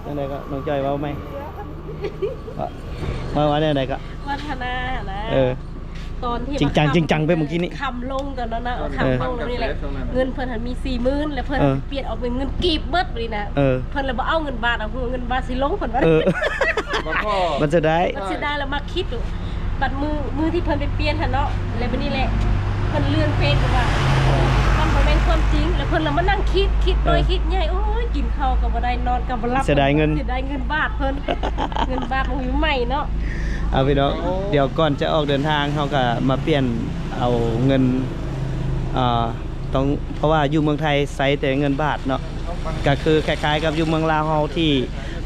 ແນວໃດກໍ ນ້ອງຈ້ອຍເວົ້າໃໝ່ ເວົ້າ ເວົ້າແນວໃດກໍ ວັດທະນານະ ເອີ ຕອນທີ່ ຈິງຈັງ ຈິງຈັງໄປມື້ກີ້ນີ້ ຄຳລົງຕອນນັ້ນນະ ເອີ ຄຳລົງແລ້ວນີ້ແຫຼະ ເອີ ເງິນເພິ່ນຫັ້ນມີສີ່ໝື່ນ ແລ້ວເພິ່ນ ເອີ ປ່ຽນອອກເປັນເງິນກີບເບິດນີ້ນະ ເອີ ເພິ່ນລະບໍ່ເອົາເງິນບາດ ເອົາເງິນບາດຊິລົງເພິ່ນວ່າ ເອີ ມັນເສຍດາຍ ມັນເສຍດາຍ ແລ້ວມາຄິດດູ ບັດມື້ ມື້ທີ່ເພິ່ນໄປປ່ຽນຫັ້ນເນາະ ແລ້ວບັດນີ້ແຫຼະ ເພິ່ນເລື່ອນເຟສວ່າ ມັນບໍ່ແມ່ນຄວາມຈິງ ແລ້ວເພິ່ນລະມານັ່ງຄິດ ຄິດນ້ອຍ ເອີ ຄິດໃຫຍ່ ໂອ້ຍ ກິນເຂົ້າກໍບໍ່ໄດ້ ນອນກໍບໍ່ຫຼັບ ເສຍດາຍເງິນ ເສຍດາຍເງິນບາດເພິ່ນ ເງິນບາດບໍ່ມີໃໝ່ເນາະ ເອົາ ພີ່ນ້ອງ ດຽວກ່ອນຈະອອກເດີນທາງ ເຮົາກໍມາປ່ຽນເອົາເງິນ ອ່າ ຕ້ອງ ເພາະວ່າຢູ່ເມືອງໄທໃຊ້ແຕ່ເງິນບາດເນາະ ກໍຄືຄ້າຍໆກັບຢູ່ເມືອງລາວເຮົາທີ່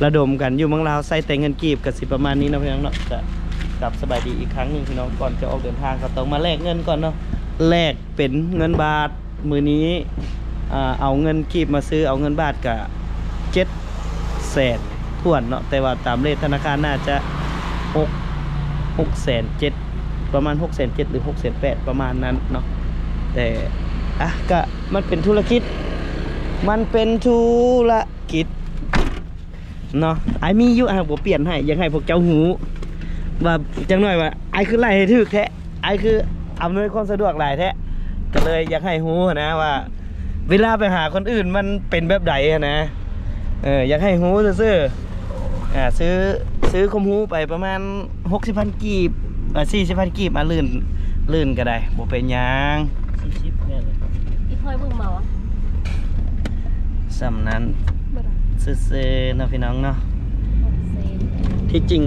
ລະດົມກັນ ຢູ່ເມືອງລາວໃຊ້ແຕ່ເງິນກີບ ກໍຊິປະມານນີ້ເນາະ ພີ່ນ້ອງເນາະ ກໍກັບສະບາຍດີອີກຄັ້ງໜຶ່ງ ພີ່ນ້ອງ ກ່ອນຈະອອກເດີນທາງ ກໍຕ້ອງມາແລກເງິນກ່ອນເນາະ ແລກເປັນເງິນບາດ ມື້ນີ້ ອ່າ ເອົາເງິນກີບມາຊື້ ເອົາເງິນບາດກະເຈັດແສນຖ້ວນເນາະ ແຕ່ວ່າຕາມເລດທະນາຄານໜ້າຈະຫົກ ຫົກແສນເຈັດ ປະມານຫົກແສນເຈັດ ຫຼື ຫົກແສນແປດ ປະມານນັ້ນເນາະ ແຕ່ ອ່ະ ກະມັນເປັນທຸລະກິດ ມັນເປັນທຸລະກິດເນາະ ອ້າຍມີຢູ່ ອ້າຍບໍ່ປ່ຽນໃຫ້ ຢາກໃຫ້ພວກເຈົ້າຮູ້ວ່າ ຈັກໜ້ອຍວ່າອ້າຍຄືໄລ່ໃຫ້ຖືກແທ້ ອ້າຍຄືອຳນວຍຄວາມສະດວກຫຼາຍແທ້ ກໍເລີຍຢາກໃຫ້ຮູ້ຫັ້ນນະວ່າ ເວລາໄປຫາຄົນອື່ນມັນເປັນແບບໃດຫັ້ນນະ ເອີ ຢາກໃຫ້ຮູ້ຊື່ໆ ອ່າ ຊື້ ຊື້ຄວາມຮູ້ໄປປະມານຫົກສິບພັນກີບ ອ່າ ສີ່ສິບພັນກີບ ອ່າ ລື່ນ ລື່ນກໍໄດ້ ບໍ່ເປັນຫຍັງ ສີ່ສິບແມ່ນແຫຼະ ອີພອຍເບິ່ງເມົາ ສ່ຳນັ້ນ ບໍ່ໄດ້ ຊື່ໆເນາະ ພີ່ນ້ອງເນາະ ທີ່ຈິງ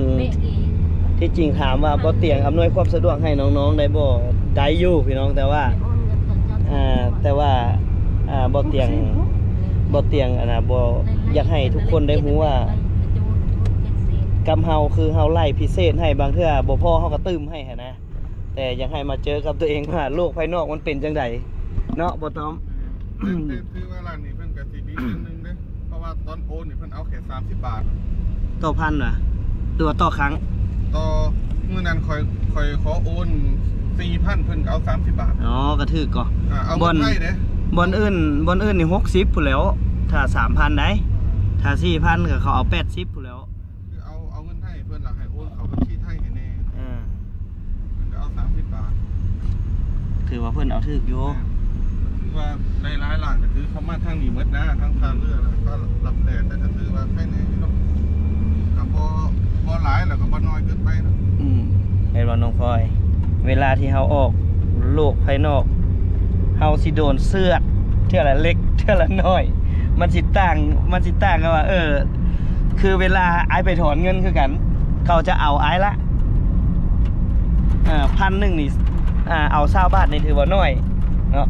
ທີ່ຈິງຖາມວ່າບໍ່ຕຽງອຳນວຍຄວາມສະດວກໃຫ້ນ້ອງໆໄດ້ບໍ່? ໄດ້ຢູ່ພີ່ນ້ອງ ແຕ່ວ່າ ອ່າ ແຕ່ວ່າ ອ່າ ບໍ່ຕຽງ ບໍ່ຕຽງ ອັນນ່າ ບໍ່ ຢາກໃຫ້ທຸກຄົນໄດ້ຮູ້ວ່າ ກັບເຮົາ ຄືເຮົາໄລ່ພິເສດໃຫ້ ບາງເທື່ອບໍ່ພໍເຮົາກໍຕື່ມໃຫ້ຫັ້ນນະ ແຕ່ຢາກໃຫ້ມາເຈີກັບຕົວເອງວ່າໂລກພາຍນອກມັນເປັນຈັ່ງໃດເນາະ ບໍ່ຕ້ອມ. ແມ່ນ ແຕ່ ແຕ່ຖືວ່າຮ້ານນີ້ເພິ່ນກໍຊິດີເທື່ອໜຶ່ງເດ້ ເພາະວ່າຕອນໂອນນີ້ເພິ່ນເອົາແຄ່ສາມສິບບາດ ຕໍ່ພັນຫວາ ຫຼືວ່າຕໍ່ຄັ້ງ? ຕໍ່ ມື້ນັ້ນຂ້ອຍ ຂ້ອຍຂໍໂອນສີ່ພັນ ເພິ່ນກໍເອົາສາມສິບບາດ. ອໍ ກໍຖືກກໍ ອ່າ ເອົາ ບ່ອນ ໄດ້ເດ້ ບ່ອນອື່ນ ບ່ອນອື່ນນີ້ຫົກສິບພຸ້ນແຫຼ້ວ ຖ້າສາມພັນໃດ໋ ຖ້າສີ່ພັນກໍເຂົາເອົາແປດສິບພຸ້ນແຫຼ້ວ. ຄືເອົາ ເອົາເງິນໄທໃຫ້ເພິ່ນ ແລ້ວໃຫ້ໂອນເຂົ້າບັນຊີໄທໃຫ້ແດ່. ເອີ ເພິ່ນກໍເອົາສາມສິບບາດ ຖືວ່າເພິ່ນເອົາຖືກຢູ່. ແມ່ນ ຖືວ່າໄດ້ຫຼາຍລ້ານ ກໍຖືເຂົ້າມາທາງນີ້ໝົດນະ ທັງທ່າເຮືອ ແລ້ວກໍລັບແລ ແຕ່ກໍຖືວ່າໄຄແດ່ຢູ່ເນາະ ກໍບໍ່ ບໍ່ຫຼາຍ ແລ້ວກໍບໍ່ໜ້ອຍເກີນໄປເນາະ. ອືມ ແມ່ນບໍ່ນ້ອງພອຍ? ເວລາທີ່ເຮົາອອກໂລກພາຍນອກ ເຮົາຊິໂດນເຊືອດເທື່ອລະເລັກເທື່ອລະນ້ອຍ ມັນຊິຕ່າງ ມັນຊິຕ່າງກັນວ່າ ເອີ ຄືເວລາອ້າຍໄປຖອນເງິນຄືກັນ ເຂົາຈະເອົາອ້າຍລະ ເອີ ພັນໜຶ່ງນີ້ ອ່າ ເອົາຊາວບາດນີ້ຖືວ່າໜ້ອຍເນາະ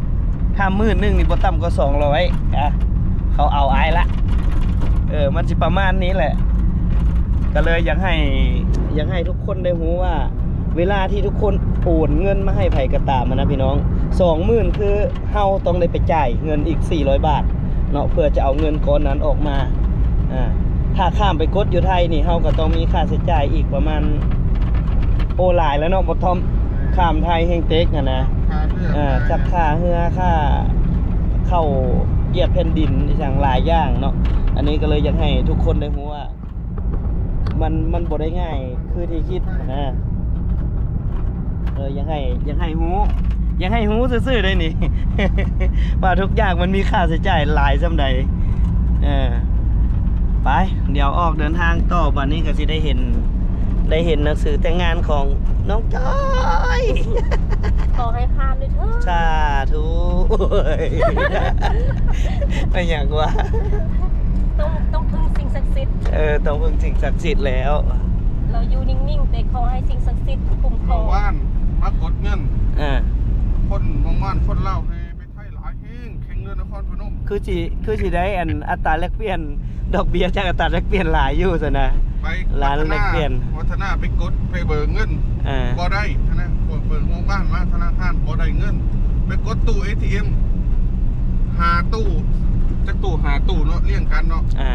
ຖ້າໝື່ນໜຶ່ງນີ້ບໍ່ຕ່ຳກວ່າສອງຮ້ອຍ ອ່າ ເຂົາເອົາອ້າຍລະ ເອີ ມັນຊິປະມານນີ້ແຫຼະ ກໍເລີຍຢາກໃຫ້ ຢາກໃຫ້ທຸກຄົນໄດ້ຮູ້ວ່າ ເວລາທີ່ທຸກຄົນໂອນເງິນມາໃຫ້ໃຜກໍຕາມນະພີ່ນ້ອງ ສອງໝື່ນ ຄື ເຮົາຕ້ອງໄດ້ໄປຈ່າຍເງິນອີກສີ່ຮ້ອຍບາດເນາະ ເພື່ອຈະເອົາເງິນກ້ອນນັ້ນອອກມາ ອ່າ ຖ້າຂ້າມໄປກົດຢູ່ໄທນີ້ ເຮົາກໍຕ້ອງມີຄ່າໃຊ້ຈ່າຍອີກປະມານ ໂອ້ ຫຼາຍແລ້ວເນາະ ບໍ່ຕ້ອມ ຂ້າມໄທແຮ່ງເຕັກຫັ້ນນະ ຄ່າເຮືອ ເອີ ຈັກຄ່າເຮືອ ຄ່າເຂົ້າຢຽບແຜ່ນດິນ ອີຫຍັງຫຼາຍຢ່າງເນາະ ອັນນີ້ກໍເລີຍຢາກໃຫ້ທຸກຄົນໄດ້ຮູ້ວ່າ ມັນ ມັນບໍ່ໄດ້ງ່າຍຄືທີ່ຄິດນະ ເອີ ຢາກໃຫ້ ຢາກໃຫ້ຮູ້ ຢາກໃຫ້ຮູ້ຊື່ໆ ໄດ໋ນີ້ ວ່າທຸກຢ່າງມັນມີຄ່າໃຊ້ຈ່າຍຫຼາຍສ່ຳໃດ ເອີ ໄປ ດຽວອອກເດີນທາງຕໍ່ ບັດນີ້ກໍຊິໄດ້ເຫັນ ໄດ້ເຫັນໜັງສືແຕ່ງງານຂອງນ້ອງຈ້ອຍ ຂໍໃຫ້ຜ່ານເດີເທີ້ ສາທຸ ເປັນຫຍັງວະ? ຕ້ອງ ຕ້ອງເພິ່ງສິ່ງສັກສິດ ເອີ ຕ້ອງເພິ່ງສິ່ງສັກສິດແລ້ວ ລາວຢູ່ນິ່ງໆ ແຕ່ຂໍໃຫ້ສິ່ງສັກສິດຄຸ້ມຄອງ ເມື່ອວານມາກົດເງິນ ເອີ ຄົນເມືອງມ່ານ ຄົນລາວແຫ່ໄປໄທຫຼາຍແຮງ ແຂ່ງເຮືອນະຄອນພະນົມ ຄືຊິ ຄືຊິໄດ້ອັນອັດຕາແລກປ່ຽນ ດອກເບ້ຍຈາກອັດຕາແລກປ່ຽນຫຼາຍຢູ່ຊັ້ນນະ ໄປ ຮ້ານແລກປ່ຽນ ວັດທະນາ ໄປກົດ ໄປເບີກເງິນ ເອີ ບໍ່ໄດ້ຫັ້ນນະ ເບີກເງິນໂຮງບານມາທະນາຄານບໍ່ໄດ້ເງິນ ໄປກົດຕູ້ເອທີເອັມ ຫ້າຕູ້ ຈັກຕູ້ ຫ້າຕູ້ເນາະ ລຽງກັນເນາະ ອ່າ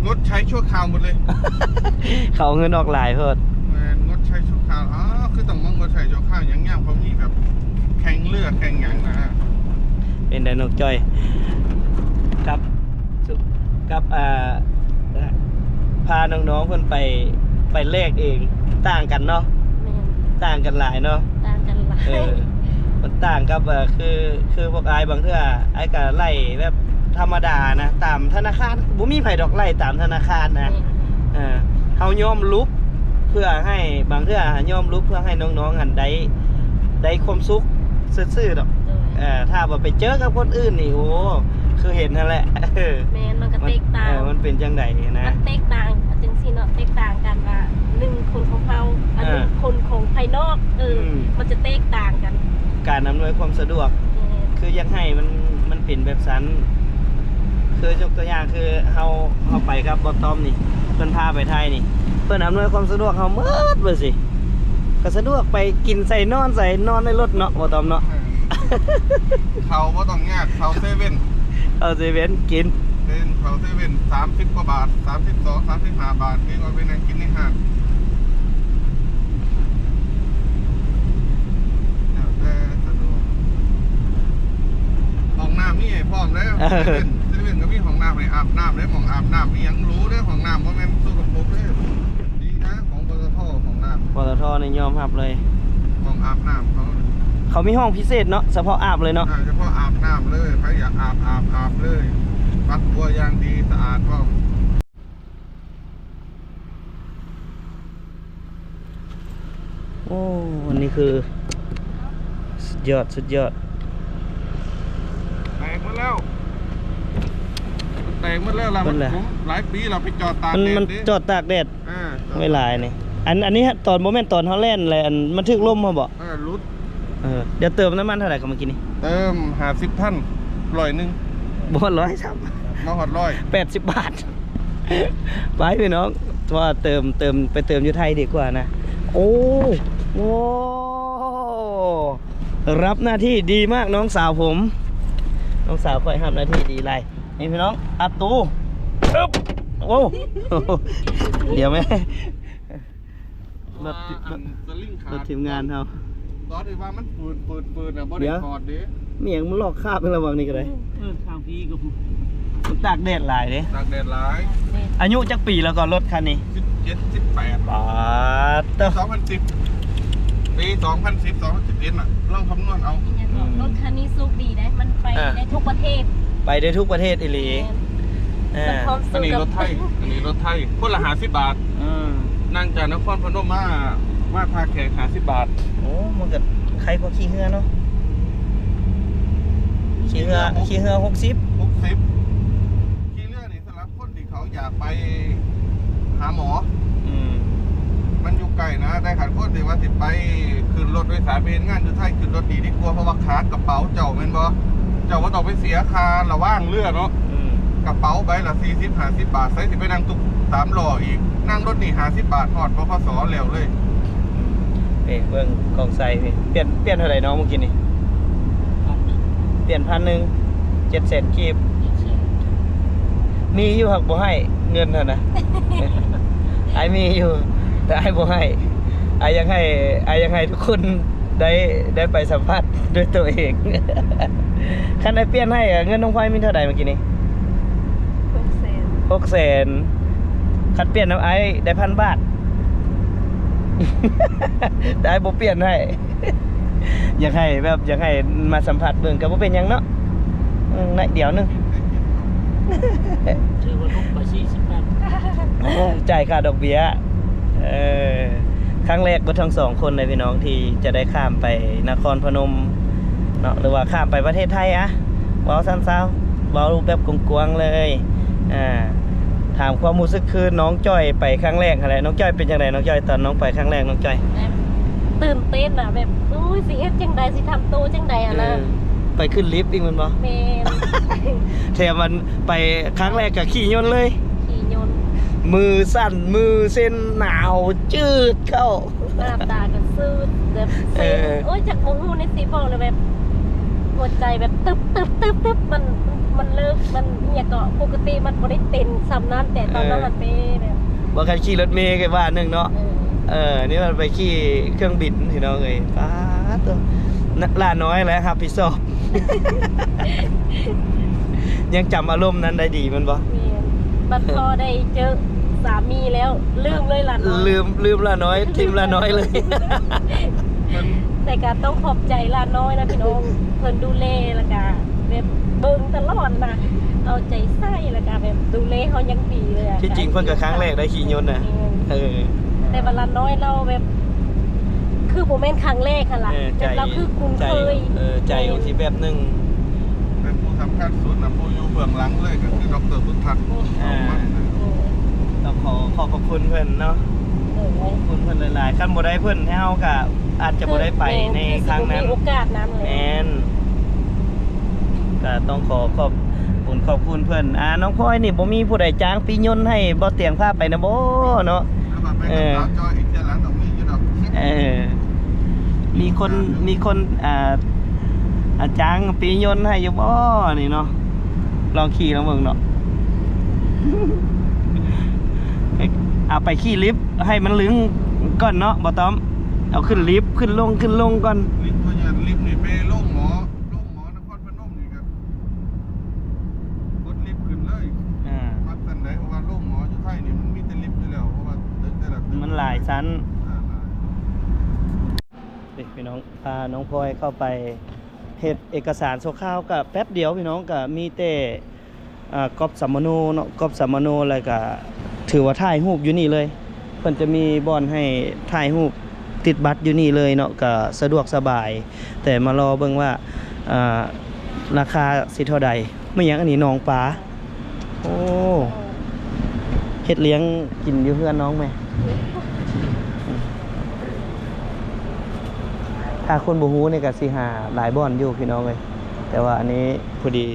ງົດໃຊ້ຊົ່ວຄາວໝົດເລີຍ ເຂົາເອົາເງິນອອກຫຼາຍໂພດ ແມ່ນ ງົດໃຊ້ຊົ່ວຄາວ ອ້າວ ຄືຕ້ອງມາງົດໃຊ້ຊົ່ວຄາວຫຍັງ ຍາມເຂົາມີແບບແຂ່ງເຮືອແຂ່ງຫຍັງນະ ເປັນໃດນ້ອງຈ້ອຍ ກັບ ກັບ ອ່າ ພານ້ອງໆເພິ່ນໄປ ໄປແລກເອງ ຕ່າງກັນເນາະ. ແມ່ນ ຕ່າງກັນຫຼາຍເນາະ. ຕ່າງກັນຫຼາຍ ເອີ ມັນຕ່າງກັບ ເອີ ຄື ຄືພວກອ້າຍ ບາງເທື່ອອ້າຍກໍໄລ່ແບບທຳມະດານະ ຕາມທະນາຄານ ບໍ່ມີໃຜດອກໄລ່ຕາມທະນາຄານນະ. ແມ່ນ ເອີ ເຮົາຍອມຫຼຸບເພື່ອໃຫ້ ບາງເທື່ອຍອມຫຼຸບເພື່ອໃຫ້ນ້ອງໆຫັ້ນໄດ້ ໄດ້ຄວາມສຸກຊື່ໆດອກ. ໂດຍ ເອີ ຖ້າວ່າໄປເຈີກັບຄົນອື່ນນີ້ ໂອ້ ຄືເຫັນຫັ້ນແຫຼະ. ເອີ ແມ່ນ ມັນກໍແຕກຕ່າງ ເອີ ມັນເປັນຈັ່ງໃດນະ? ມັນແຕກຕ່າງຈັ່ງຊີ້ເນາະ ແຕກຕ່າງກັນວ່າ ໜຶ່ງ ຄົນຂອງເຮົາ ອັນ ເອີ ໜຶ່ງ ຄົນຂອງພາຍນອກ ເອີ ອືມ ມັນຈະແຕກຕ່າງກັນ ການອຳນວຍຄວາມສະດວກ. ແມ່ນ ຄືຢາກໃຫ້ມັນ ມັນເປັນແບບຊັ້ນ ຄືຍົກຕົວຢ່າງ ຄືເຮົາ ເຮົາໄປກັບບໍ່ຕ້ອມນີ້ ເພິ່ນພາໄປໄທນີ້ ເພິ່ນອຳນວຍຄວາມສະດວກເຮົາໝົດເບິດຊິ ກໍສະດວກ ໄປກິນໃສນອນໃສ ນອນໃນລົດເນາະ ບໍ່ຕ້ອມເນາະ. ເອີ ເຂົ້າບໍ່ຕ້ອງຍາກ ເຂົ້າເຊເວັ່ນ ເຂົ້າເຊເວັ່ນກິນ ເປັນເຂົ້າເຊເວັ່ນ ສາມສິບກວ່າບາດ ສາມສິບສອງ ສາມສິບຫ້າບາດ ຫຼືວ່າໄປນັ່ງກິນໃນຮ້ານ ແລ້ວແຕ່ສະດວກ. ຫ້ອງນ້ຳມີໃຫ້ພ້ອມເດ້ ເອີ ເຊເວັ່ນ ເຊເວັ່ນກໍມີຫ້ອງນ້ຳໃຫ້ອາບນ້ຳເດ້ ໝ່ອງອາບນ້ຳ ມີຫຍັງຫຼູເດ້ ຫ້ອງນ້ຳບໍ່ແມ່ນສົກກະປົກເດ້. ດີນະ ຂອງ ປຕທ ຫ້ອງນ້ຳ ປຕທ ນີ້ຍອມຮັບເລີຍ ຫ້ອງອາບນ້ຳເຂົາ ເຂົາມີຫ້ອງພິເສດເນາະ ສະເພາະອາບເລີຍເນາະ. ອ່າ ສະເພາະອາບນ້ຳເລີຍ ໃຜຢາກອາບ ອາບ ອາບເລີຍ ຝັກບົວຢ່າງດີ ສະອາດພ້ອມ. ໂອ້ ອັນນີ້ຄືສຸດຍອດ ສຸດຍອດ ແຕກໝົດແລ້ວ ແຕກໝົດແລ້ວລະ. ມັນ ມັນຫຼາຍປີແລ້ວ ໄປຈອດຕາກແດດ ມັນ ມັນຈອດຕາກແດດ ອ່າ ໄວ້ຫຼາຍນີ້. ອັນ ອັນນີ້ຕອນ ບໍ່ແມ່ນຕອນເຮົາແລ່ນແຫຼະ ອັນມັນຖືກລົມເຮົາບໍ? ເອີ ຫຼຸດ. ເອີ ດຽວເຕີມນ້ຳມັນເທົ່າໃດກໍເມື່ອກີ້ນີ້? ເຕີມຫ້າສິບພັນ ຮ້ອຍໜຶ່ງ ບໍ່ຮອດຮ້ອຍຊ້ຳ ມາຮອດຮ້ອຍ ແປດສິບບາດ. ໄປພີ່ນ້ອງ ວ່າເຕີມ ເຕີມ ໄປເຕີມຢູ່ໄທດີກວ່ານະ. ໂອ້ ໂອ້ ຮັບໜ້າທີ່ດີມາກນ້ອງສາວຜົມ ນ້ອງສາວຂ້ອຍຮັບໜ້າທີ່ດີຫຼາຍ. ນີ້ພີ່ນ້ອງ ອັດຕູ ອຶບ ໂອ້ ດຽວແມ່ ລົດ ລົດທີມງານເຮົາ ຕອນທີ່ວ່າມັນຝືດໆໆນະ ບໍ່ໄດ້ຖອດເດ້. ມີຫຍັງມັນລອກຄາບໃນລະຫວ່າງນີ້ກໍໄດ້. ເອີ ທາງພີ້ກໍ ມັນຕາກແດດຫຼາຍເດ້ ຕາກແດດຫຼາຍ. ອາຍຸຈັກປີແລ້ວກໍລົດຄັນນີ້? ສິບເຈັດ ສິບແປດ ປາດເຕີ ສອງພັນສິບ ປີສອງພັນສິບ ສອງພັນສິບເອັດນະ ລອງຄຳນວນເອົາ. ລົດຄັນນີ້ໂຊກດີເດ້ ມັນໄປໄດ້ທຸກປະເທດ ໄປໄດ້ທຸກປະເທດອີ່ຫຼີ. ແມ່ນ ເອີ ອັນນີ້ລົດໄທ ອັນນີ້ລົດໄທ ຄົນລະຫ້າສິບບາດ. ອືມ ນັ່ງຈາກນະຄອນພະນົມມາ ມາທ່າແຂກຫ້າສິບບາດ. ໂອ້ ມັນກໍໄຄກວ່າຂີ່ເຮືອເນາະ ຂີ່ເຮືອ ຂີ່ເຮືອຫົກສິບ ຫົກສິບ. ຂີ່ເຮືອນີ້ສຳລັບຄົນທີ່ເຂົາຢາກໄປຫາໝໍ. ອືມ ມັນຢູ່ໃກ້ນະ ແຕ່ຄັນຄົນທີ່ວ່າຊິໄປຂຶ້ນລົດໂດຍສານໄປເຮັດງານຢູ່ໄທ ຂຶ້ນລົດນີ້ດີກວ່າ ເພາະວ່າຂາດກະເປົາເຈົ້າແມ່ນບໍ່? ເຈົ້າບໍ່ຕ້ອງໄປເສຍຄ່າລະຫວ່າງເຮືອເນາະ. ອືມ ກະເປົາໃບລະສີ່ສິບ ຫ້າສິບບາດ ໃສຊິໄປນັ່ງຕຸກສາມລໍ້ອີກ ນັ່ງລົດນີ້ຫ້າສິບບາດ ຮອດ ປກສ ແລ້ວເລີຍ. ເອີ ເບິ່ງກອງໄຊນີ້ ປ່ຽນ ປ່ຽນເທົ່າໃດນ້ອງເມື່ອກີ້ນີ້? ປ່ຽນພັນໜຶ່ງ ເຈັດແສນກີບ. ມີຢູ່ ຫາກບໍ່ໃຫ້ເງິນຫັ້ນນະ ອ້າຍມີຢູ່ ແຕ່ອ້າຍບໍ່ໃຫ້ ອ້າຍຢາກໃຫ້ ອ້າຍຢາກໃຫ້ທຸກຄົນ ໄດ້ ໄດ້ໄປສຳຜັດດ້ວຍຕົວເອງ. ຄັນໄດ້ປ່ຽນໃຫ້ ເງິນນ້ອງພອຍມີເທົ່າໃດເມື່ອກີ້ນີ້? ຫົກແສນ ຫົກແສນ. ຄັນປ່ຽນນຳອ້າຍໄດ້ພັນບາດ ແຕ່ອ້າຍບໍ່ປ່ຽນໃຫ້. ຢາກໃຫ້ແບບ ຢາກໃຫ້ມາສຳຜັດເບິ່ງ ກໍບໍ່ເປັນຫຍັງເນາະ. ອືມ ໜ້ອຍດຽວໜຶ່ງ ຖືວ່າລົດໄປສີ່ສິບພັນ ຈ່າຍຄ່າດອກເບ້ຍ. ເອີ ຄັ້ງແລກເບິດທັງສອງຄົນເລີຍພີ່ນ້ອງ ທີ່ຈະໄດ້ຂ້າມໄປນະຄອນພະນົມເນາະ ຫຼືວ່າຂ້າມໄປປະເທດໄທອະ ເວົ້າສັ້ນຊາວ ເວົ້າແບບກວ້າງໆເລີຍ. ອ່າ ຖາມຄວາມຮູ້ສຶກຄືນ້ອງຈ້ອຍໄປຄັ້ງແລກຫັ້ນແຫຼະ. ນ້ອງຈ້ອຍເປັນຈັ່ງໃດ? ນ້ອງຈ້ອຍ ຕອນນ້ອງໄປຄັ້ງແລກ ນ້ອງຈ້ອຍ? ແບບຕື່ນເຕັ້ນນະ ແບບ ໂອ້ຍ ຊິເຮັດຈັ່ງໃດ ຊິທຳໂຕຈັ່ງໃດຫັ້ນນະ. ເອີ ໄປຂຶ້ນລິບອີກແມ່ນບໍ່? ແມ່ນ ແຖມມັນໄປຄັ້ງແລກກໍຂີ່ຍົນເລີຍ ຂີ່ຍົນ ມືສັ່ນ ມືເຊັນ ໜາວຈືດເຂົ້າ ໜ້າຕາກໍຊືດແບບເຊັນ. ເອີ ໂອ້ຍ ຈັກບໍ່ຮູ້ແນວຊິບອກເລີຍ ແບບຫົວໃຈແບບຕຶບໆໆໆ ມັນ ມັນເລີກ ມັນ ອີ່ຫຍັງເກາະ ປົກກະຕິມັນບໍ່ໄດ້ເຕັ້ນຊ່ຳນັ້ນ ແຕ່ຕອນນັ້ນມັນເປັນແບບ ບໍ່ ຄັນຂີ່ລົດເມກໍວ່າໜຶ່ງເນາະ. ເອີ ເອີ ນີ້ມັນໄປຂີ່ເຄື່ອງບິນພີ່ນ້ອງເອີຍ ປາດໂທ້ ຫຼ້ານ້ອຍແຫຼະຮັບຜິດຊອບ. ຍັງຈຳອາລົມນັ້ນໄດ້ດີແມ່ນບໍ່? ແມ່ນ ບັດພໍໄດ້ເຈີ ສາມີແລ້ວ ລືມເລີຍຫຼານນ້ອຍ ລືມ ລືມຫຼານນ້ອຍ ຖິ້ມຫຼານນ້ອຍເລີຍ. ແຕ່ກໍຕ້ອງຂອບໃຈຫຼານນ້ອຍນະພີ່ນ້ອງ ເພິ່ນດູແລ ແລ້ວກໍແບບເບິ່ງຕະຫຼອດນະ ເອົາໃຈໃສ່ ແລ້ວກໍແບບດູແລເຮົາຢ່າງດີເລີຍອະ. ທີ່ຈິງເພິ່ນກໍຄັ້ງແລກໄດ້ຂີ່ຍົນນະ. ແມ່ນ ເອີ ແຕ່ວ່າຫຼານນ້ອຍລາວແບບ ຄືບໍ່ແມ່ນຄັ້ງແລກຫັ້ນລະ ເອີ ໃຈ ແບບລາວຄືຄຸ້ນເຄີຍ ໃຈ ເອີ ໃຈ ແມ່ນ ຈັ່ງຊີ້ແບບໜຶ່ງ. ແຕ່ຜູ້ສຳຄັນສຸດນະ ຜູ້ຢູ່ເບື້ອງຫຼັງເລີຍກໍຄືດອກເຕີ ບຸດທັດ ອືມ ເອົາມັນນະ. ເອີ ຕ້ອງຂໍຂອບພະຄຸນເພິ່ນເນາະ. ໂດຍ ຂອບຄຸນເພິ່ນຫຼາຍໆ ຄັນບໍ່ໄດ້ເພິ່ນ ເຮົາກໍອາດຈະບໍ່ໄດ້ໄປ ແມ່ນ ໃນຄັ້ງນັ້ນ ຄືຊິບໍ່ມີໂອກາດນັ້ນແຫຼະ. ແມ່ນ ກໍຕ້ອງຂໍຂອບບຸນຂອບຄຸນເພິ່ນ. ອ່າ ນ້ອງພອຍນີ້ບໍ່ມີຜູ້ໃດຈ້າງປີ້ຍົນໃຫ້ບໍ່ຕຽງພາໄປນະບໍ່ເນາະ? ເອີ ເອີ ມີຄົນ ມີຄົນ ອ່າ ອ່າ ຈ້າງປີ້ຍົນໃຫ້ຢູ່ບໍ່ນີ້ເນາະ? ລອງຂີ່ລອງເບິ່ງເນາະ. ເອົາໄປຂີ່ລິບໃຫ້ມັນລຶງກ່ອນເນາະ ບໍ່ຕ້ອມ. ເອົາຂຶ້ນລິບ ຂຶ້ນລົງ ຂຶ້ນລົງກ່ອນ. ລິບ ເພາະຫຍັງ ລິບນີ້ໄປໂລງໝໍ ໂລງໝໍນະຄອນພະນົມນີ້ກໍກົດລິບຂຶ້ນເລີຍ. ອ່າ ມັກຊັ້ນໃດ ເພາະວ່າໂລງໝໍຢູ່ໄທນີ້ມັນມີແຕ່ລິບຢູ່ແລ້ວ ເພາະວ່າຕຶກແຕ່ລະຕຶກມັນຫຼາຍຊັ້ນ. ອ່າ ເດ້ພີ່ນ້ອງ ພານ້ອງພອຍເຂົ້າໄປເຮັດເອກະສານຊົ່ວຄາວ ກະແປັບດຽວພີ່ນ້ອງ ກະມີແຕ່ ອ່າ ກອບສຳມະໂນເນາະ ກອບສຳມະໂນ ແລ້ວກະຖືວ່າຖ່າຍຮູບຢູ່ນີ້ເລີຍ. ເພິ່ນຈະມີບ່ອນໃຫ້ຖ່າຍຮູບ ຕິດບັດຢູ່ນີ້ເລີຍເນາະ ກະສະດວກສະບາຍ. ແຕ່ມາລໍເບິ່ງວ່າ ອ່າ ລາຄາຊິເທົ່າໃດ. ແມ່ນຫຍັງອັນນີ້ ໜອງປາ? ໂອ້ ເຮັດລ້ຽງກິນຢູ່ເຮືອນນ້ອງແມ. ຖ້າຄົນບໍ່ຮູ້ນີ້ກະຊິຫາຫຼາຍບ່ອນຢູ່ພີ່ນ້ອງເອີຍ ແຕ່ວ່າອັນນີ້ພໍດີ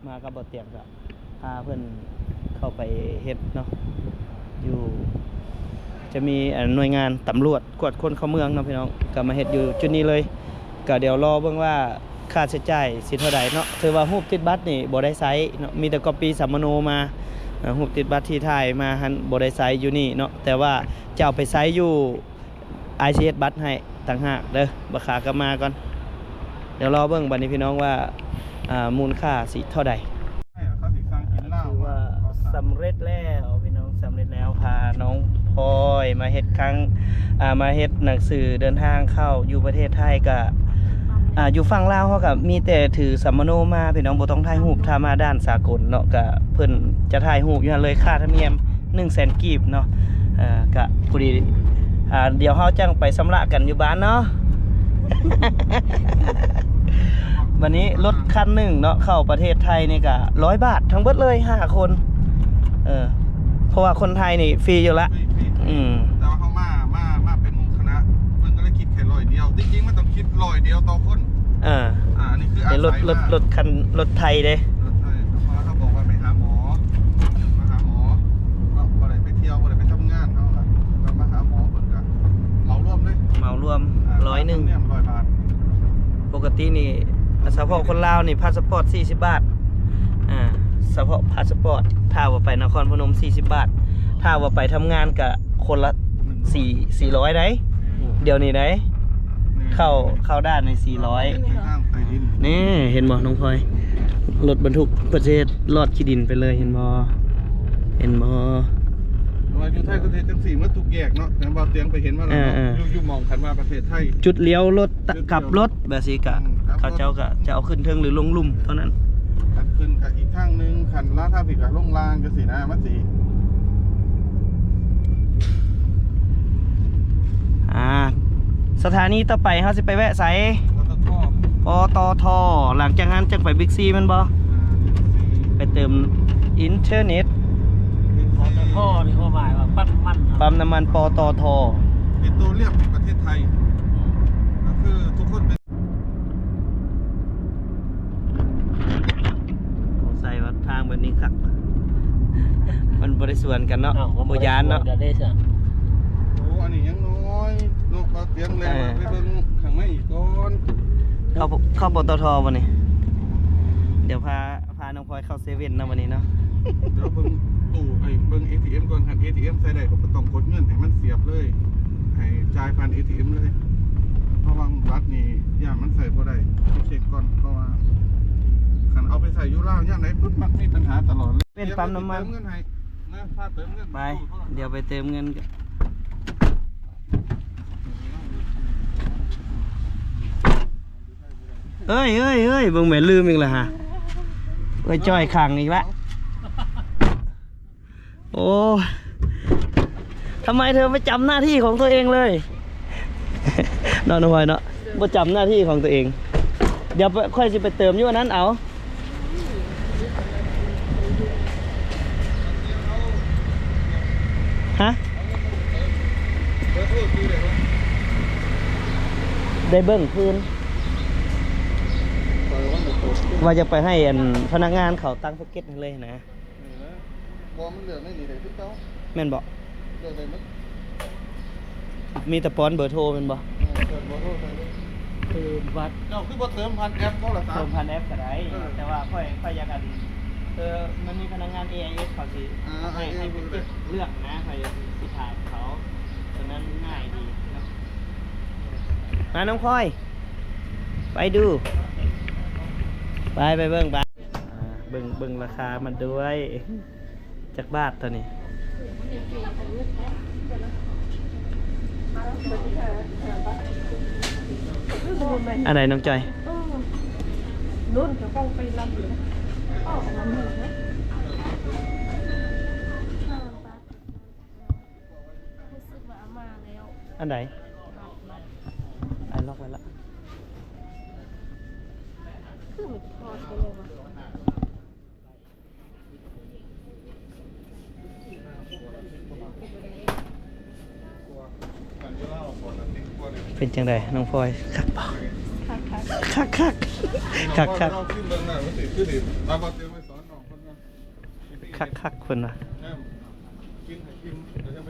ມາກັບບໍ່ຕຽງ ກະພາເພິ່ນເຂົ້າໄປເຮັດເນາະ ຢູ່ ຈະມີ ເອີ ໜ່ວຍງານຕຳຫຼວດກວດຄົນເຂົ້າເມືອງເນາະພີ່ນ້ອງ ກະມາເຮັດຢູ່ຈຸດນີ້ເລີຍ. ກະດຽວລໍເບິ່ງວ່າຄ່າໃຊ້ຈ່າຍຊິເທົ່າໃດເນາະ. ຖືວ່າຮູບຕິດບັດນີ້ບໍ່ໄດ້ໃຊ້ເນາະ ມີແຕ່ກອບປີ້ສຳມະໂນມາ. ເອີ ຮູບຕິດບັດທີ່ຖ່າຍມາຫັ້ນບໍ່ໄດ້ໃຊ້ຢູ່ນີ້ເນາະ ແຕ່ວ່າຈະເອົາໄປໃຊ້ຢູ່ ອ້າຍຊິເຮັດບັດໃຫ້ຕ່າງຫາກເດີ. ບັກຂາກັບມາກ່ອນ ດຽວລໍເບິ່ງບັດນີ້ພີ່ນ້ອງວ່າ ອ່າ ມູນຄ່າຊິເທົ່າໃດ. ຖືວ່າສຳເລັດແລ້ວພີ່ນ້ອງ ສຳເລັດແລ້ວ ພານ້ອງພອຍມາເຮັດຄັ້ງ ອ່າ ມາເຮັດໜັງສືເດີນທາງເຂົ້າຢູ່ປະເທດໄທ. ກະ ອ່າ ຢູ່ຝັ່ງລາວເຮົາກະມີແຕ່ຖືສຳມະໂນມາພີ່ນ້ອງ ບໍ່ຕ້ອງຖ່າຍຮູບ. ຖ້າມາດ່ານສາກົນເນາະ ກະເພິ່ນຈະຖ່າຍຮູບຢູ່ຫັ້ນເລີຍ ຄ່າທຳນຽມ ໜຶ່ງແສນກີບເນາະ. ເອີ ກະພໍດີ ອ່າ ດຽວເຮົາຈັ່ງໄປຊຳລະກັນຢູ່ບ້ານເນາະ. ບັດນີ້ລົດຄັນໜຶ່ງເນາະ ເຂົ້າປະເທດໄທນີ້ກະຮ້ອຍບາດທັງເບິດເລີຍ ຫ້າຄົນ. ເອີ ເພາະວ່າຄົນໄທນີ້ຟຣີຢູ່ລະ ຟຣີ ຟຣີ ອືມ ແຕ່ວ່າເຮົາມາ ມາ ມາເປັນໝູ່ຄະນະ ເພິ່ນກໍເລີຍຄິດແຄ່ຮ້ອຍດຽວ ທີ່ຈິງມັນຕ້ອງຄິດຮ້ອຍດຽວຕໍ່ຄົນ. ເອີ ອ່າ ອັນນີ້ຄືອາໄສ ລົດ ລົດ ລົດຄັນ ລົດໄທເດ້ ລົດໄທ. ເພາະວ່າເຮົາບອກວ່າໄປຫາໝໍ ມາຫາໝໍເນາະ ບໍ່ໄດ້ໄປທ່ຽວ ບໍ່ໄດ້ໄປທຳງານ ເຮົາກໍມາຫາໝໍ ເພິ່ນກໍເໝົາລວມເລີຍ ເໝົາລວມ ອ່າ ຮ້ອຍໜຶ່ງ ຄ່າທຳນຽມຮ້ອຍບາດ. ປົກກະຕິນີ້ ສະເພາະຄົນລາວນີ້ ພາສະປອດສີ່ສິບບາດ ອ່າ ສະເພາະພາສະປອດ ຖ້າວ່າໄປນະຄອນພະນົມສີ່ສິບບາດ ຖ້າວ່າໄປທຳງານກະຄົນລະສີ່ ສີ່ຮ້ອຍໃດ ດຽວນີ້ໃດ ເຂົ້າ ເຂົ້າດ່ານໃນສີ່ຮ້ອຍ. ນີ້ເຫັນບໍ່ນ້ອງພອຍ ລົດບັນທຸກເພິ່ນຊິເຮັດລອດຂີ້ດິນໄປເລີຍ ເຫັນບໍ່ ເຫັນບໍ່? ວ່າຢູ່ໄທເພິ່ນເຮັດຈັ່ງຊີ້ໝົດທຸກແຍກເນາະ ແຕ່ວ່າຕຽງໄປເຫັນມາແລ້ວເນາະ ເອີ ຢູ່ ຢູ່ໝ່ອງຄັນວ່າປະເທດໄທ ຈຸດລ້ຽວລົດ ຈຸດລ້ຽວ ກັບລົດແບບຊີ້ກະ ອືມ ເຂົາເຈົ້າກະຈະເອົາຂຶ້ນເທິງ ຫຼື ລົງລຸ່ມເທົ່ານັ້ນ. ຄັນຂຶ້ນກະອີກທາງໜຶ່ງ ຄັນລາທາງພີ້ກະລົງລ່າງຈັ່ງຊີ້ນະ ມັນຊິ ອ່າ ສະຖານີຕໍ່ໄປເຮົາຊິໄປແວະໃສ? ປຕທ. ປຕທ. ຫຼັງຈາກນັ້ນຈັ່ງໄປບິກຊີແມ່ນບໍ່? ອ່າ ບິກຊີ ໄປເຕີມອິນເຕີເນັດ. ປຕທ ນີ້ຄວາມໝາຍວ່າປ້ຳນ້ຳມັນ ປ້ຳນ້ຳມັນ ປຕທ ເປັນໂຕລຽບໃນປະເທດໄທ ກໍຄືທຸກຄົນເປັນ ສົງໄສວ່າທາງແບບນີ້ຄັກ ມັນບໍ່ໄດ້ສວນກັນເນາະ. ອ້າວ ບໍ່ຢ້ານເນາະ ບໍ່ໄດ້ສວນກັນເດ້ຊະ. ໂອ້ ອັນນີ້ຍັງນ້ອຍເນາະ ບໍ່ຕຽງແລ້ວ ເອີ ໄປເບິ່ງຂ້າງໃນອີກກ່ອນ. ເຂົ້າ ເຂົ້າ ປຕທ ບໍ່ນີ້? ດຽວພາ ພານ້ອງພອຍເຂົ້າເຊເວັ່ນເນາະ ມື້ນີ້ເນາະ. ດຽວເບິ່ງຕູ້ ເອີ ເບິ່ງເອທີເອັມກ່ອນ ຄັນເອທີເອັມໃຊ້ໄດ້ກໍບໍ່ຕ້ອງກົດເງິນ ໃຫ້ມັນສຽບເລີຍ ໃຫ້ຈ່າຍຜ່ານເອທີເອັມເລີຍ. ເພາະວ່າບັດນີ້ຢ້ານມັນໃຊ້ບໍ່ໄດ້ ຕ້ອງເຊັກກ່ອນ ເພາະວ່າຄັນເອົາໄປໃຊ້ຢູ່ລາວ ຍາມໃດປຶບມັກມີບັນຫາຕະຫຼອດເລີຍ. ເປັນປ້ຳນ້ຳມັນ ເຕີມເງິນໃຫ້ ນະ ພາເຕີມເງິນ ໄປ ຕູ້ໂທລະສັບ ດຽວໄປເຕີມເງິນກັນ. ເອີຍ ເອີຍ ເອີຍ ເບິ່ງແມ່ນລືມອີກແລ້ວຫະ ເອີຍ ຈ່ອຍຂັງອີກລະ. ໂອ້ ທຳໄມເທາໄປຈຳໜ້າທີ່ຂອງຕົວເອງເລີຍ ເນາະ ນ້ອງພອຍເນາະ ບໍ່ຈຳໜ້າທີ່ຂອງຕົວເອງ. ດຽວຂ້ອຍຊິໄປເຕີມຢູ່ອັນນັ້ນເອົາ. ຮະ? ໄດ້ເບິ່ງຄືນ ວ່າຈະໄປໃຫ້ອັນພະນັກງານເຂົາຕັ້ງ ເກັດໃຫ້ເລີຍນະ. ນີ້ນະ ບໍ່ ມັນເລືອກໃນນີ້ໄດ້ຄືເກົ່າ. ແມ່ນບໍ່? ເລືອກໄດ້ໝົດ. ມີແຕ່ປ້ອນເບີໂທແມ່ນບໍ່? ເອີ ເຕີມເບີໂທໃສ່ເລີຍ. ເຕີມບັດ ເຈົ້າຄືບໍ່ເຕີມຜ່ານແອັບໂທລະສັບ? ເຕີມຜ່ານແອັບກໍໄດ້ ເອີ ແຕ່ວ່າຂ້ອຍ ຂ້ອຍຢາກອັນ ເອີ ມັນມີພະນັກງານ ເອໄອເອສ ເຂົາຊິ ອ່າ ໃຫ້ ໃຫ້ໄປເກັບເລືອກນະ ຂ້ອຍຊິຖາມເຂົາ ຕົວນັ້ນມັນງ່າຍດີເນາະ. ມາ ນ້ອງພອຍ ໄປດູ ໄປ ໄປເບິ່ງ ໄປ. ອ່າ ເບິ່ງ ເບິ່ງລາຄາມັນດ້ວຍ ຈັກບາດຕົວນີ້? ອັນໃດນ້ອງຈ້ອຍ? ເອີ ລຸ້ນກະເວົ້າໄປລຳຢູ່ນະ. ອັນໃດ? ອັນລັອກໄວ້ລະ ຄືມັນທອດໄປແລ້ວວະ. ເປັນຈັ່ງໃດນ້ອງພອຍ ຄັກບໍ່? ຄັກໆ ຄັກໆ ຄັກໆ ຄັກໆ ເພິ່ນວ່າ.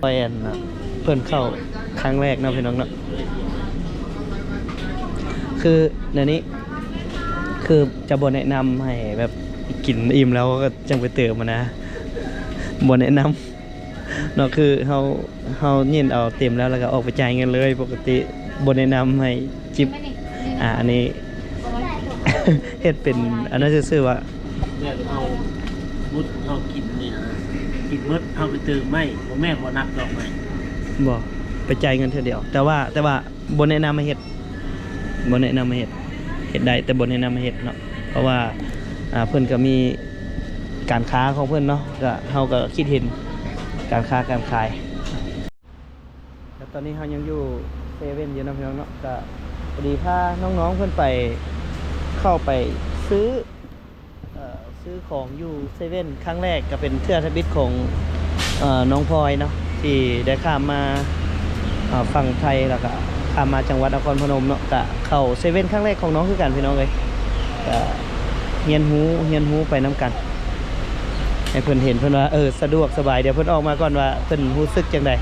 ຂ້ອຍອັນ ເພິ່ນເຂົ້າຄັ້ງແລກເນາະ ພີ່ນ້ອງເນາະ ຄືແນວນີ້ ຄືຈະບໍ່ແນະນຳໃຫ້ແບບກິນອີ່ມແລ້ວກໍຈັ່ງໄປເຕີມຫັ້ນນະ ບໍ່ແນະນຳເນາະ ຄືເຮົາ ເຮົາຍິ້ນເອົາເຕັມແລ້ວ ແລ້ວກໍອອກໄປຈ່າຍເງິນເລີຍ ປົກກະຕິບໍ່ແນະນຳໃຫ້ຈິບ ອ່າ ອັນນີ້ ເຮັດເປັນອັນນັ້ນຊື່ໆວ່າ ແບບເຮົາ ສົມມຸດເຮົາກິນນີ້ນະ ກິນໝົດເຮົາໄປເຕີມໃໝ່ ບໍ່ແມ່ນບໍ່ນັບດອກໃໝ່ ບໍ່ ໄປຈ່າຍເງິນເທື່ອດຽວ ແຕ່ວ່າ ແຕ່ວ່າບໍ່ແນະນຳໃຫ້ເຮັດ ບໍ່ແນະນຳໃຫ້ເຮັດ ເຮັດໄດ້ແຕ່ບໍ່ແນະນຳໃຫ້ເຮັດເນາະ ເພາະວ່າ ອ່າ ເພິ່ນກໍມີການຄ້າຂອງເພິ່ນເນາະ ກໍ ເຮົາກໍຄິດເຫັນການຄ້າການຂາຍ. ແລ້ວຕອນນີ້ເຮົາຍັງຢູ່ເຊເວັ່ນຢູ່ນຳພີ່ນ້ອງເນາະ ກະພໍດີພານ້ອງໆເພິ່ນໄປ ເຂົ້າໄປຊື້ ເອີ ຊື້ຂອງຢູ່ເຊເວັ່ນຄັ້ງແລກ ກະເປັນເທື່ອທຳອິດຂອງ ເອີ ນ້ອງພອຍເນາະ ທີ່ໄດ້ຂ້າມມາ ເອີ ຝັ່ງໄທ ແລ້ວກະຂ້າມມາຈັງຫວັດນະຄອນພະນົມເນາະ ກະເຂົ້າເຊເວັ່ນຄັ້ງແລກຂອງນ້ອງຄືກັນພີ່ນ້ອງເອີຍ ກະຮຽນຮູ້ ຮຽນຮູ້ໄປນຳກັນ ໃຫ້ເພິ່ນເຫັນ ເພິ່ນວ່າ ເອີ ສະດວກສະບາຍ. ດຽວເພິ່ນອອກມາກ່ອນວ່າເພິ່ນຮູ້ສຶກຈັ່ງໃດ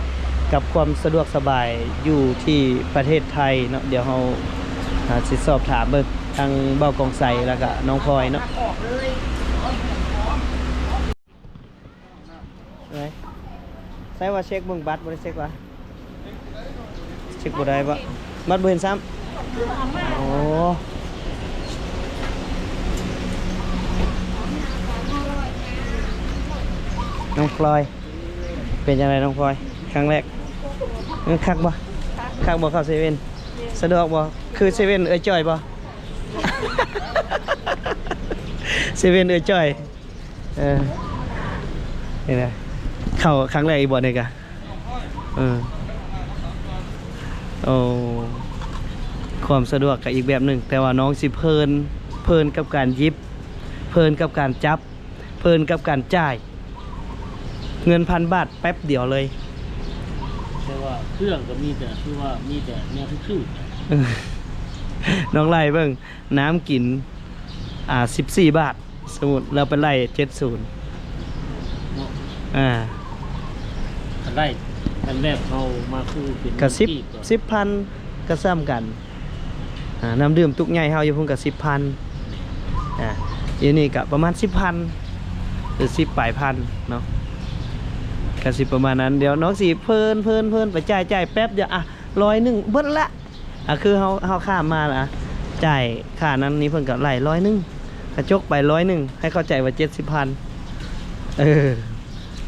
ກັບຄວາມສະດວກສະບາຍຢູ່ທີ່ປະເທດໄທເນາະ. ດຽວເຮົາ ອາ ຊິສອບຖາມເບິ່ງທາງບ່າວກອງໄຊ ແລ້ວກະນ້ອງພອຍເນາະ. ໃສວ່າເຊັກເບິ່ງບັດ ບໍ່ໄດ້ເຊັກຫວາ? ເຊັກບໍ່ໄດ້ບໍ່? ບັດບໍ່ເຫັນຊ້ຳ. ໂອ້ ນ້ອງພອຍ ເປັນຈັ່ງໃດນ້ອງພອຍ ຄັ້ງແລກ? ເອີ ຄັກບໍ່? ຄັກບໍ່ເຂົ້າເຊເວັ່ນ? ສະດວກບໍ່? ຄືເຊເວັ່ນເອື້ອຍຈ້ອຍບໍ່? ເຊເວັ່ນເອື້ອຍຈ້ອຍ. ເອີ ນີ້ນະ ເຂົ້າຄັ້ງແລກອີກບໍ່ນີ້ກະ ເອີ ໂອ້ ຄວາມສະດວກກະອີກແບບໜຶ່ງ ແຕ່ວ່ານ້ອງຊິເພີນ ເພີນກັບການຫຍິບ ເພີນກັບການຈັບ ເພີນກັບການຈ່າຍ ເງິນພັນບາດແປັບດຽວເລີຍ. ແຕ່ວ່າເຄື່ອງກະມີແຕ່ ຄືວ່າມີແຕ່ແນວຖືກໆ. ເອີ ນ້ອງໄລ່ເບິ່ງ ນ້ຳກິນ ອ່າ ສິບສີ່ບາດ ສົມມຸດແລ້ວໄປໄລ່ເຈັດສູນເນາະ ອ່າ ຄັນໄລ່ ຄັນແບບເຮົາມາຄືເປັນ ກະສິບ ເງິນກີບ ສິບພັນ ກະສ່ຳກັນ ອ່າ ນ້ຳດື່ມຕຸກໃຫຍ່ເຮົາຢູ່ພຸ້ນກະສິບພັນ ອ່າ ຢູ່ນີ້ກະປະມານສິບພັນ ຫຼື ສິບປາຍພັນເນາະ ກະຊິປະມານນັ້ນ. ດຽວນ້ອງຊິເພີນ ເພີນ ເພີນໄປຈ່າຍ ຈ່າຍແປັບດຽວ ອ່ະ ຮ້ອຍໜຶ່ງເບິດລະ. ອ່ະ ຄືເຮົາ ເຮົາຂ້າມມາລະ ຈ່າຍຄ່ານັ້ນນີ້ເພິ່ນກະໄລ່ຮ້ອຍໜຶ່ງ ກະຈົກໄປຮ້ອຍໜຶ່ງ ໃຫ້ເຂົ້າໃຈວ່າເຈັດສິບພັນ ເອີ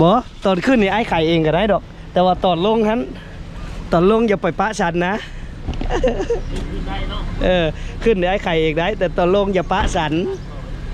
ບໍ່ ຕອນຂຶ້ນນີ້ອ້າຍໄຂເອງກໍໄດ້ດອກ ແຕ່ວ່າຕອນລົງຫັ້ນ ຕອນລົງຢ່າໄປປະສັນນະ. ເອີ ຂຶ້ນນີ້ອ້າຍໄຂເອງໄດ້ ແຕ່ຕອນລົງຢ່າປະສັນ.